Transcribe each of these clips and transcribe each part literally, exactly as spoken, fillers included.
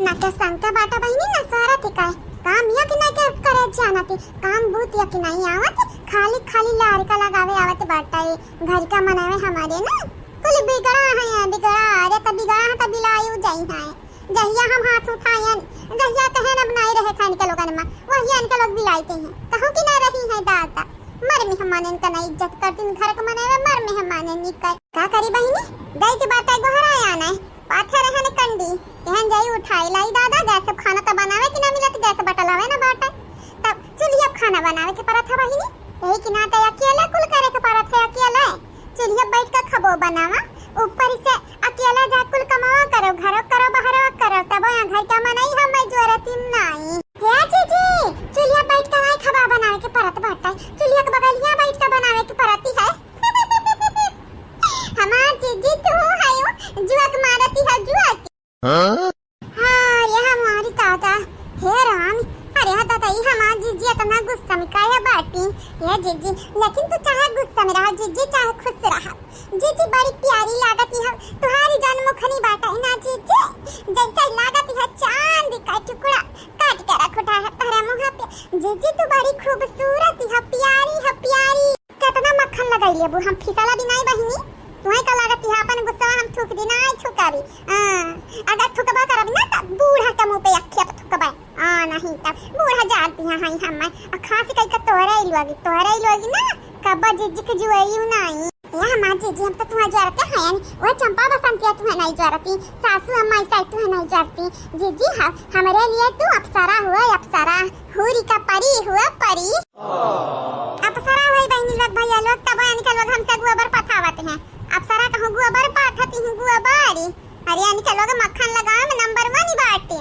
ना के संग के बाटा बहिनी, ना सोरा थी काय। काम या कि ना के करे जानती, काम बूत या कि नहीं आवत, खाली खाली लार का लगावे आवत बाटा। ये घर का मनवे हमारे ना, कुल बिगड़ा है, बिगड़ा। अरे त बिगड़ा है त बिलाई जाई है। जहिया हम हाथ उठायन, जहिया कहेन अब नाई रहे खाइन के लोगन मा, वहिया इनके लोग बिलाइते हैं। कहूँ कि ना रही है दादा, मर मेहमान इनका ना इज्जत करतीन, घर के मनवे मर मेहमान निकर। का करी बहिनी, गई के बाटे गोहराया ना, पाथे रहन कंडी, कहन जाई उठाई लाई दादा, गैस पे खाना त बनावे कि ना मिलत, गैस बटल हवे ना बाटे, तब चूल्हिया पे खाना बनावे के परत है बहिनी। यही कि ना त अकेले कुल करे के परत है, अकेले चूल्हिया बैठ के खबो बनावा, ऊपर से अकेला जा कुल कमावा करो, घरो करो, बहरो करो, तब यहाँ घर का मनई हम जोरती नाई। हे जीजी, चूल्हिया बैठ के नाई खबा बनावे के परत बाटे, चूल्हिया के बगलिया बैठ के बनावे के परती है। हमार जीजी तू है, जुआ के मारती है, जुआ के। हाँ? हाँ, ये हमारी दादा, हे राम, अरे हाँ दादा, ये हमार जीजी इतना गुस्सा में काहे बाटी? ये जीजी, लेकिन तू चाहे गुस्सा में रहा जीजी, चाहे खुश रहा जीजी, बड़ी प्यारी लागत है तुहारी जौन मुखनी बाटे ना जीजी, जैसे लागत है चांद का टुकड़ा काट के रख उठा है तोहरे मुँह पे। जीजी तू बड़ी खूबसूरत है, प्यारी है, प्यारी। कितना मक्खन लगाई लेबू, हम फिसला भी नहीं बहिनी। तुहे का लागत है अपन गुस्सा हम थूक दी, नहीं थूकाबी। हाँ, अगर थूकबा करब ना त बूढ़ा के मुँह पे अखिया पे थूकबा। हाँ, नहीं तब बूढ़ा जानती है, हाँ, हम आ खांसी कई के तोहरे ही लोगी, तोहरे ही लोगी ना, कब्बा जीजी के जुआई नहीं। ए हमार जीजी, हम तो तुम्हारे जरते हैं, वो चंपा बसंतिया तुम्हें नहीं जरती, सासू अम्मा ऐसा तुम्हें नहीं जरती। जीजी, हम, हमरे लिए तू अप्सरा हुआ, अप्सरा, हूरी का परी हुआ, परी। अप्सरा हुई बहिनी लोग, भैया लोग, तब यानी के लोग हमसे गोबर पथावत हैं। अप्सरा कहूँ गोबर पाथती हूँ, गोबर। अरे यानी के लोग मक्खन लगावे में नंबर वन बाटे।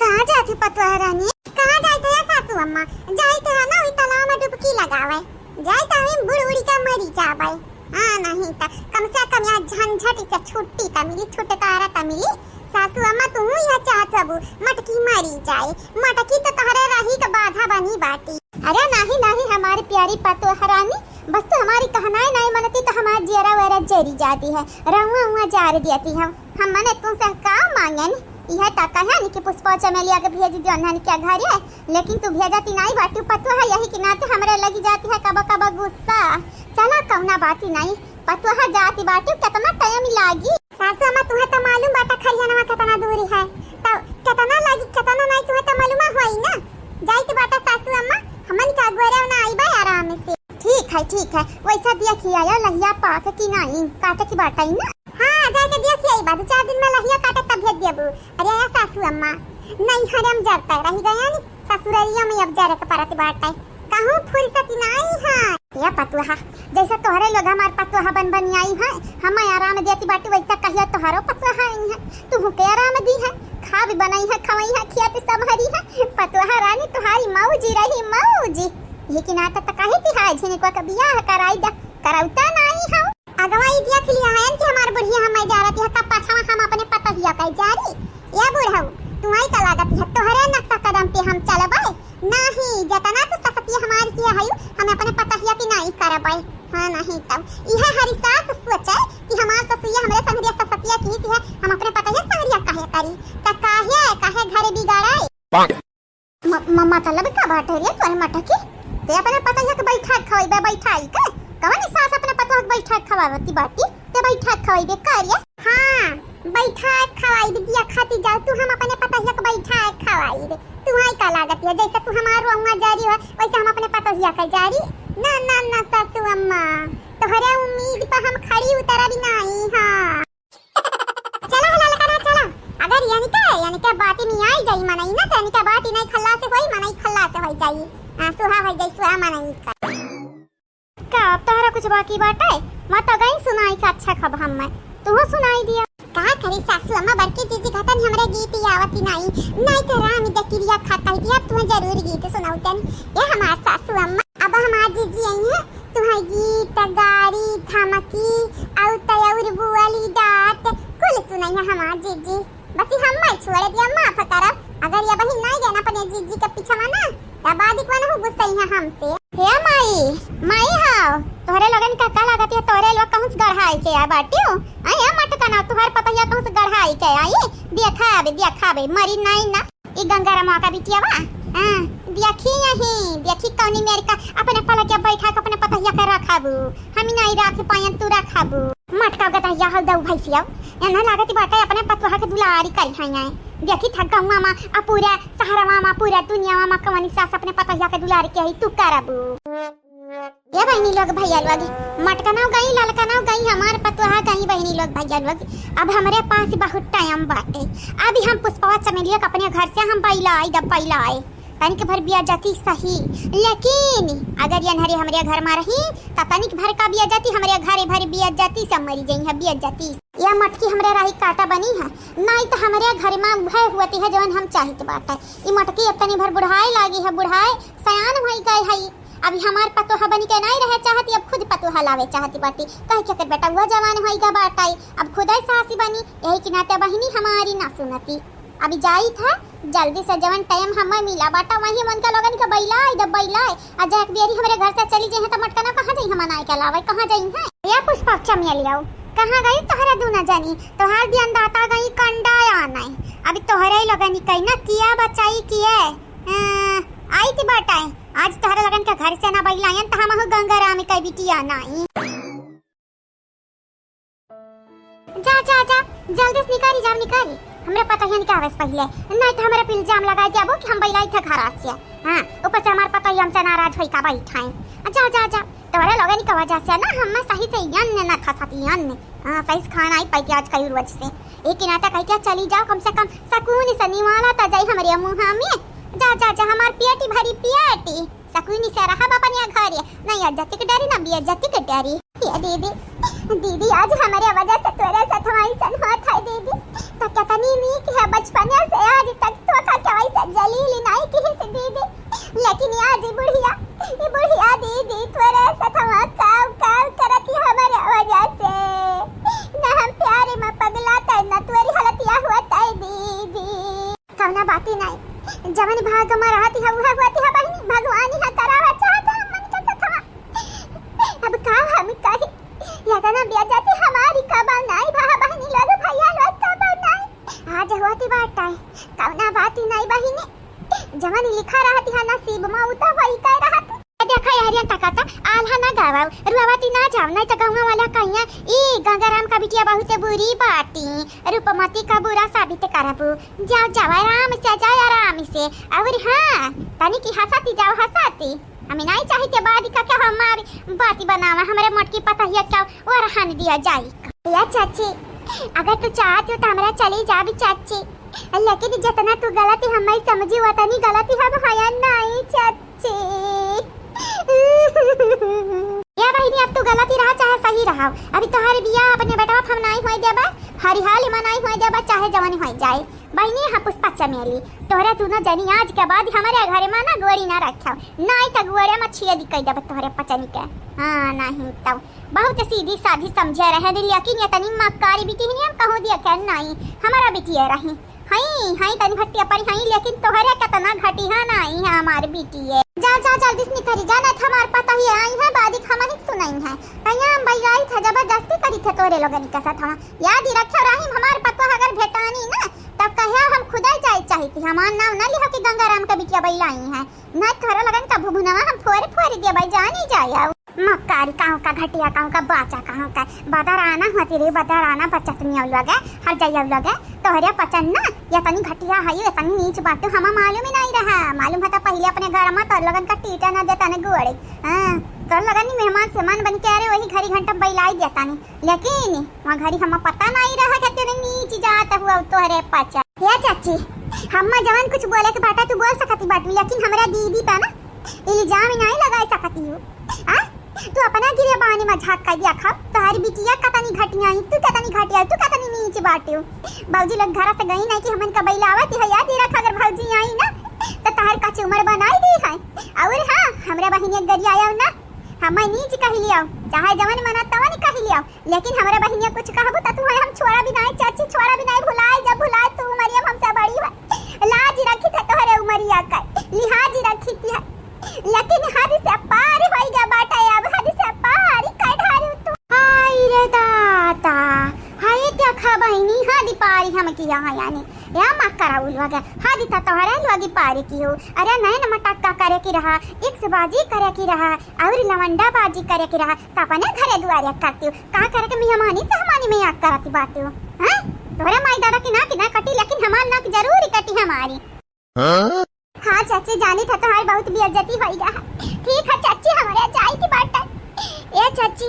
कहाँ जाती पतोह रानी? कहाँ जाइत है सासू अम्मा? जाइत है ना वही तालाब में डुबकी लगावे। जाइत है बूड़ उड़ी का मरी जावे। हाँ नहीं त कम से कम यहाँ झंझट से छुट्टी त मिली, छुटकारा त मिली। सासू अम्मा तू यहाँ चाहत हबू मटकी मरी जाए। मटकी तो तोहरे रही के बाधा बनी बाटी। अरे नहीं नहीं हमारी प्यारी पतोह रानी, बस तू हमारी कहनाई नहीं मनती तो हमार जियरा वरा जरी जाती है, रउआ उआ जार दियती हम। हम मने तुमसे का मांगन? यह त कहन कि पुष्पा चमेलिया के भेज दियो उन्हन के घरे, लेकिन तू भेजती नाई बाटू पतोह, यही के नाते हमरे लगी जाती है कबो कबो गुस्सा। चला कौना बाती नाई, पतोह जाती बाटू, कितना टाइम लागी? सासू अम्मा, तुहे त मालूम बाटा खरियानवा कितना दूरी है, त कितना लागी, कितना नाई, तुहे त मालूम होई ना। जाइत बाटा सासू अम्मा, हमन का गोरे ना आईबा आराम से। ठीक है, ठीक है, वैसा देखी आया लहिया पाक की नाई, काटे की बाटा ही ना। हाँ, जाके देखी आई बा, दो चार दिन में लहिया काटे तब भेज देबू। अरे या सासू अम्मा, नहीं हरम जरता रही गया नी, ससुररिया में अब जरे के परत बाटे, कहूँ फुर्सत नाई है। या पतुआ, जैसे तोहरे लोग हमार पतुआ बन बन आई है, हम आराम देती बाटी, वैसा कहियो तोहरो पतुआ आई है, तुहू के आराम दी है, खा भी बनाई है, खवाई है, खियाती संभरी है। पतुआ रानी तुम्हारी मौजी रही मौजी। ये कि नाटक त कही थी, हाय झिनको के बियाह कराई दे, करौता नाई हो। अगवा ई देख लिया है कि हमार बुढ़िया हमें जा रही है, का पाछवा हम अपने पतहिया का जारी। या बुढ़ऊ, तुम्हारी का लागत है, तोहरे नक्शा कदम पे हम चलबे? नहीं, जतना तू ससतिया हमार किया है, हम अपने पतहिया की नहीं करबे। हाँ, नहीं तब। यह हरी सास सोचे कि हमार ससुइया हमरे संगरिया ससतिया की है, हम अपने पतहिया संगरिया काहे करी? त काहे, काहे घर बिगाड़े? म-, म-, मतलब का बाटे रे तोरे मटकी? ते अपने पतोहिया के बैठा के खवाइबे, बैठाई के? कवन सास अपने पतोह के बैठा के खवावती बाटी? ते बैठा के खवाइबे का रे? हाँ, बैठा के खवाइबे दिया खाती जाओ, तू हम अपने पतोहिया के बैठा के खवाइबे। तू आई का लागत है, जैसे तू हमार रोहुआ जारी हो, वैसे हम अपने पतोहिया के जारी। ना, ना, ना, सासू अम्मा, तोहरे उम्मीद पर हम खड़ी उतरब नहीं, हाँ। चला हो ललका ना, चला। अगर यानी के, यानी के बाती में आई जाई मनई ना, तो यानी के बाती नहीं खल्ला से होई, मनई खल्ला से होई जाई। हाँ, सुहा होई जाई, सुहा मनई का। का अब तोहरा कुछ बाकी बाटे? मैं तो गई सुनाई के अच्छा खब हम मैं। तू सुनाई दिया। का करी सासू अम्मा, बड़की जीजी कहतन हमरे गीत आवती नाई। नाई तो राम दे किरिया खाता ही, अब तुम्हें जरूर गीत सुनाउतन। ये हमार सासू अम्मा, अब हमार जीजी आई है, तुम्हें गीत, गारी, धमकी, और तयौर बुअली डांट, कुल सुनाई है हमार जीजी। बस ही हम मैं छोड़ दिया, माफ करब। अगर ये बहिन नहीं गए ना अपने जीजी के पीछे ना, तब आदि को ना गुस्सा ही है हमसे। हे माई, माई हाव, तोहरे लोगन का का लागत है, तोहरे लोग कहूँ से गढ़ाई के आ बाटियो? आई, आ मटकना, तोहर पतोहिया कहूँ से गढ़ाई के आई? देखाबे, देखाबे, मरी नाई ना। ई गंगाराम का बिटिया बा? हाँ, देखी यही, देखी कौनी मेर का अपने पलक के बैठा के अपने पतोहिया के रखाबू। हम नाई रख पायन, तू रखाबू। मटका गदहिया हल दऊ भैंसिया। एना लागत बाटे अपने पतोहा के दुलारी करी है। देखी था गौवा मा, आ पूरा शहरवा मा, पूरा दुनिया मा कवनी सास अपने पतोहिया के दुलारी के ही तू करबू। ए बहिनी लोग, भैया लोग, मटकनौ गई, ललकनौ गई, हमार पतोहा गई, बहिनी लोग, भैया लोग। अब हमरे पास बहुत टाइम बाटे। अभी हम पुष्पवा चमेलिया के अपने घर से हम बैलाई दब बैलाई। तनिक भर बेइज्जती सही, लेकिन अगर ये अनहरी हमरे घर मा रही, त तनिक भर का बेइज्जती, हमरे घरे भर बेइज्जती से मरी जइहैं, बेइज्जती। या मटकी हमरे राही काटा बनी है, नाई त हमरे घर मा उहै होती है जवन हम चाहित बाटे। ई मटकी अब तनी भर बुढ़ाए लागी है, बुढ़ाए सयान होई गए है। अभी हमार पतोहा बनी के नाई रहे चाहती, अब खुद पतोहा लावे चाहती बाटी। कहे के कर बेटा, वह जवान होई गा बाटाई, अब खुदै सासी बनी, यही के नाते बहिनी हमारी ना सुनती। अभी जाई था, जल्दी से जवन टाइम हमें मिला बाटा, वही मन के लोगन के बैलाए, दब बैलाए। आ जाए बेरी हमरे घर से चली जाए तो मटकना कहाँ जाई, हम नाई के लावे, कहाँ जाई है? या पुष्पा चमेलिया, कहाँ गई तोहरा दूना जानी? तोहार दियन दाता गई कंडा आना है। अभी तोहरे लोगन कहीं ना किया बचाई किए। अं, आई थी बाटाई, आज तोहरे लोगन के घर से ना बैलायन, त हमहू गंगाराम के बिटिया नाई। जा, जा, जा, जल्दी से निकारी, जाओ निकारी। हमरे पतोहियन के आवे से पहिले, नाई त हमरे पे इल्जाम लगाई देबो कि हम बैलाई थे घर से। हाँ, ऊपर से हमार पतोहिया हमसे नाराज होई का बैठाई। जा, जा, जा, तोहरे लोगन के वजह से ना हम सही से अन्न ना खा सकी, अन्न। हाँ, सही से खाना ही पाई आज कई रोज से। एक नाता कह के चली जाओ, कम से कम सकून से निवाला त जाई हमरे मुँह में। जा, जा, जा, हमार पेटी भरी पेटी, सकून से रहब अपने घरे, ना इज्जत के डरी, ना बेइज्जत के डरी। ये दीदी, दीदी, आज हमरे वजह से तोरे साथ हमारी सन होत है दीदी। तो कितनी नीक है, बचपने से आज तक तो का क्या वैसा जलील नहीं की से दीदी। लेकिन ये आज बुढ़िया, ये बुढ़िया दीदी तोरे साथ हम काव काव करती हमरे वजह से। ना हम प्यारे में पगला तै ना तोरी हालत या हुआ तै दीदी। कौना बाती नहीं, जवन भाग में रहती है, उहे होती है बहिनी। भगवान ही करावा चाहता है मन के सथवा। अब का हम कही, या तना बेइज्जती हमारी कबल नहीं भा बहिनी लोग, भैया लोग कबल नहीं। आज होती बात है, कौना बाती नहीं बहिनी, जवन लिखा रहती है नसीब में, उ तो वही कह रहत। देखा यारियन तका त आल्हा ना गावा, रुआवती ना जाव, नहीं तो गाँव वाला कहिया, "ई गंगाराम का बिटिया बहुत बुरी बाटी, रूपमती का बुरा साबित करबू।" जाओ, जाओ, आराम से जाओ, आराम से। और हाँ, तनी की हंसाती जाओ, हंसाती। हमें नहीं चाहिए बाद का क्या हमारी बाती बनावा, हमरे मोटकी पतोहिया क्या वो रहन दिया जाए। या चाची, अगर तू चाहती हो तो हमरा चली जाबी चाची, लेकिन जितना तू गलती हमें समझी, वतनी गलती हम हया नहीं चाची। या बहिनी, अब तू गलती रहा चाहे सही रहा, अभी तोहरे बियाह अपने बेटवा हम नाई होए देबा, हरिहाल में नाई होए देबा, चाहे जवानी होए जाए। बहिनी, हाँ पुष्पा चमेली, तोहरे दोनों जनी आज के बाद हमरे घरे में ना गोड़ी ना रखा, नाई तो गोड़े में छिया दी कह देबा तोहरे पचनी के। हाँ, नहीं तो बहुत सीधी साधी समझे रहे दी, लेकिन ये तनी मक्कारी बिटिया हम कहूँ दिया क्या नाई, हमारा बिटिया रही। हई, हई, तनी घटिया परी हई, लेकिन तोहरे केतना घटिया नाई है हमार बिटिये। जा, जा, जल्दी से निकरी जा, नहीं तो हमार पतोहिया आई है, बादी हम ही सुनाई है। कहिया हम बैलाई था, जबरदस्ती करी थे तोरे लोगन के साथ हम। याद ही रखियो, राही में हमार पतोह अगर भेटानी ना, तब कहिया हम खुदाई जाए चाहिए थी। हमार नाम ना लिहो कि गंगाराम के बिटिया बैलाई है, नहीं तोहरे लोगन का भुभुनवा हम फोरे फोरे देबै, जानी जाए। मक्कारी कहूँ का, घटिया कहूँ का, बाचा कहूँ का, बदराना होती रे, बदराना बचत नहीं आउ लगे, हर जाई आउ लगे, तोहरे पचन ना, ये तनी घटिया है, ये तनी नीच बाटू, हमा मालूम ही नहीं रहा, मालूम होता पहले अपने घर में तोर लोगन का टीटा ना देता ने गुअड़े, हाँ, तोर लोगन नी मेहमान सेमान बन के अरे वही घड़ी घंटा बैलाई देता नी, लेकिन वहाँ घड़ी हमा पता नहीं रहा कि तेरे नीच जात हुआ तोहरे पचन। हे चाची, हम्मा जवन कुछ बोले के बाटा तू बोल सकती बाटू, लेकिन हमरा दीदी पा ना इल्जाम नहीं लगा सकती हो। आ? तू अपना गिरे बानी में झाँक कर दिया खा, तोहरी बिटिया कतनी घटिया ही, तू कतनी घटिया, तू कतनी नीच बाटे हो। बाबूजी लोग घर से गई नहीं कि हमन का बैलावत है, याद ही रखा अगर भौजी आई ना तो तोहर कचूमर बनाई दी है। और हाँ, हमरा बहिनिया गरियाया ना, हमें नीच कह लिया, चाहे जवन मना तवन कह लिया, लेकिन हमरा बहिनिया कुछ कहबू त तू है हम छोड़ा भी नहीं चाची, छोड़ा भी नहीं, भुलाए जब भुलाए तू उमरिया में हमसे बड़ी है। लाज रखी थे तोहरे उमरिया का, लिहाज रखी थी है। लेकिन हद से पार किया है यानी, या मक्करा उलवा गया, हादी ता तोहरे लोगी पारी की हो। अरे नहीं न मटक्का करे की रहा, इक्स बाजी करे की रहा, और लवंडा बाजी करे की रहा, तो अपने घरे दुआरे करती हो। का करे के मेहमानी सहमानी में याद करती बाटी हो, हैं? तोहरे माई दादा की ना की ना कटी, लेकिन हमार ना की जरूर कटी हमारी। हाँ? हाँ चाची, जानी था तुम्हारी बहुत बेइज्जती होइगा। ठीक है चाची, हमारे जाए की बात है। ए चाची,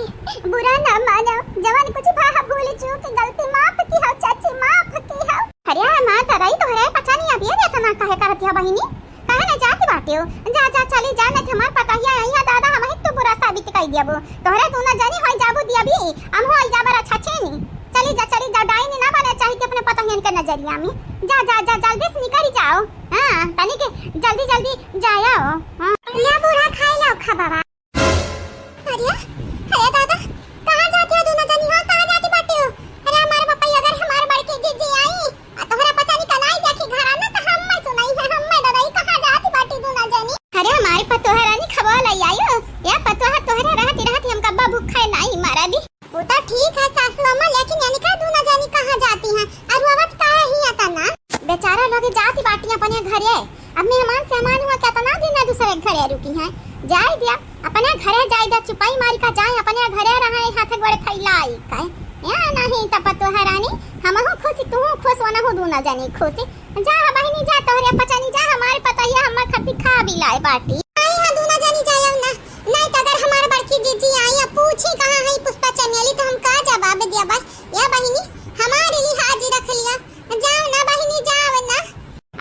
बुरा ना मानो, जवन कुछ भा भूल चूक गलती माफ की हो चाची, माफ की हो। अरे माँ तरई, तोहरे पता नहीं अब ये इतना काहे करती हो बहिनी? काहे ना जाती बाटे हो? जा, जा, चली जा, नहीं तो हमार पतोहिया आई है दादा, हम ही तो बुरा साबित कर दिया वो। तोहरे दोनों जनी होई जाबू दिया भी, हम होई जाबर अच्छा छेनी। चली जा, चली जा, डाइन ना बने चाहिए अपने पतोहियन के नजरिया में। जा, जा, जा, जल्दी से निकल जाओ। हाँ, तनी के जल्दी, जल्दी जाओ। हाँ। ले बूढ़ा खाए लो खा बाबा। अरे, अरे दादा, कहाँ जाती हो दोनों जनी हो? कहाँ जाती बाटी हो? अरे हमारे पप्पा, अगर हमारे बड़की जीजी आई, आ तोहरा पता नहीं कनाई देखी घर आना तो हम मैं सुनाई है, हम मैं दादा, ई कहाँ जाती बाटी दोनों जनी? अरे हमारे पतोह रानी खबो लई आयो। या पतोह तोहरे रहती रहती हम कब्बा भूखे नहीं मरा दी। वो तो ठीक है सासू अम्मा, लेकिन यानी का दोनों जनी कहाँ जाती हैं? और वो आवत काहे ही आता ना? बेचारा लोग जाती बाटी अपने घरे। अब मेहमान सेहमान हुआ कितना दिन है दूसरे घरे रुकी हैं? जाए दिया, अपने घरे जाए दिया, चुपाई मारी का जाए, अपने घरे रहा है, हाथ गोड़े फैलाई का। या नहीं तो पतोह रानी, हमहू खुश, तू खुश, वनहू दोनों जनी खुश। जा बहिनी जा, तोहरे पचनी जा, हमारे पतोहिया हमार खातिर खा भी लाए बाटी। आई हाँ दोनों जनी जाए ना, नहीं तो अगर हमार बड़की जीजी आई या पूछी कहाँ है पुष्पा चमेली तो हम का जवाब दिया बस। या बहिनी हमारे लिहाज रख लिया, जाओ ना बहिनी जाओ ना।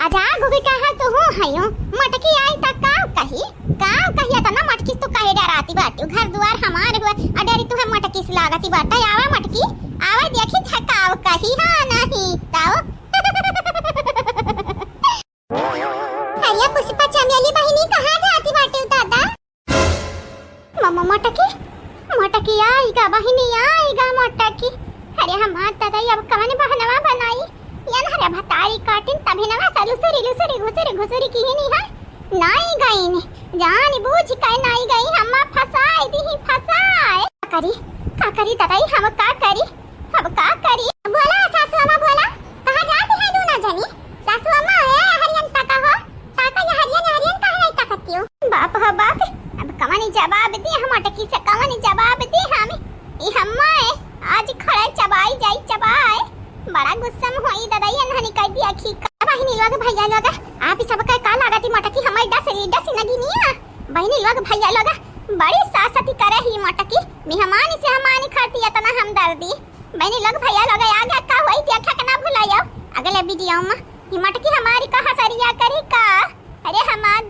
आजा गुगी कहाँ तो हो हयो, मटकी आई त काव कही, काव कही, इतना मटकी तो कहे डराती बाटी, घर दुआर हमार हुआ, अ डरी तुहे मटकी से लागती बाटा, आवा मटकी, आवा देखी था काव कही, हाँ नहीं तो। अरे पुष्पा चमेली बहिनी कहाँ जाती बाटे दादा? मम्मा मोटकी, मोटकी आइगा बहिनी, आइगा मोटकी। अरे हमार दादा अब कवन बहनवा बनाई? यन हरे भतारी काटिन तभी नवा सा लुसुरी लुसुरी घुसुरी घुसुरी की ही नहीं है। नाई गई ने, जान बूझ के नाई गई, हम्मा फसाई दी ही फसाए। का करी, का करी दादा, हम का करी? अब का करी? भोला, सासू अम्मा भोला, कहाँ जाती है दूना जनी? सासू अम्मा, ए, हरियन तका हो, ताका ये हरियन, हरियन काहे नहीं ताकती हो? बाप हो बाप, अब कवनी जवाब दी हम अटकी से, कवनी जवाब दी हम? ई हम्मा है, आज खड़े चबाई जाई चबाए। बड़ा गुस्सा में होई दादा, ये नहनी कर दिया खी का। बहिनी लोग, भैया लोग, आप ही सबका का लागती मटकी हमारी डस ली, डस नगी निया। बहिनी लोग, भैया लोग, बड़ी सासती करे ही मटकी, मेहमान से हमानी खाती इतना हमदर्दी। बहिनी लोग, भैया लोग, आगे का होई देखा के ना भुलायो अगले वीडियो में। ये मटकी हमारी का हसरिया करी का? अरे हमार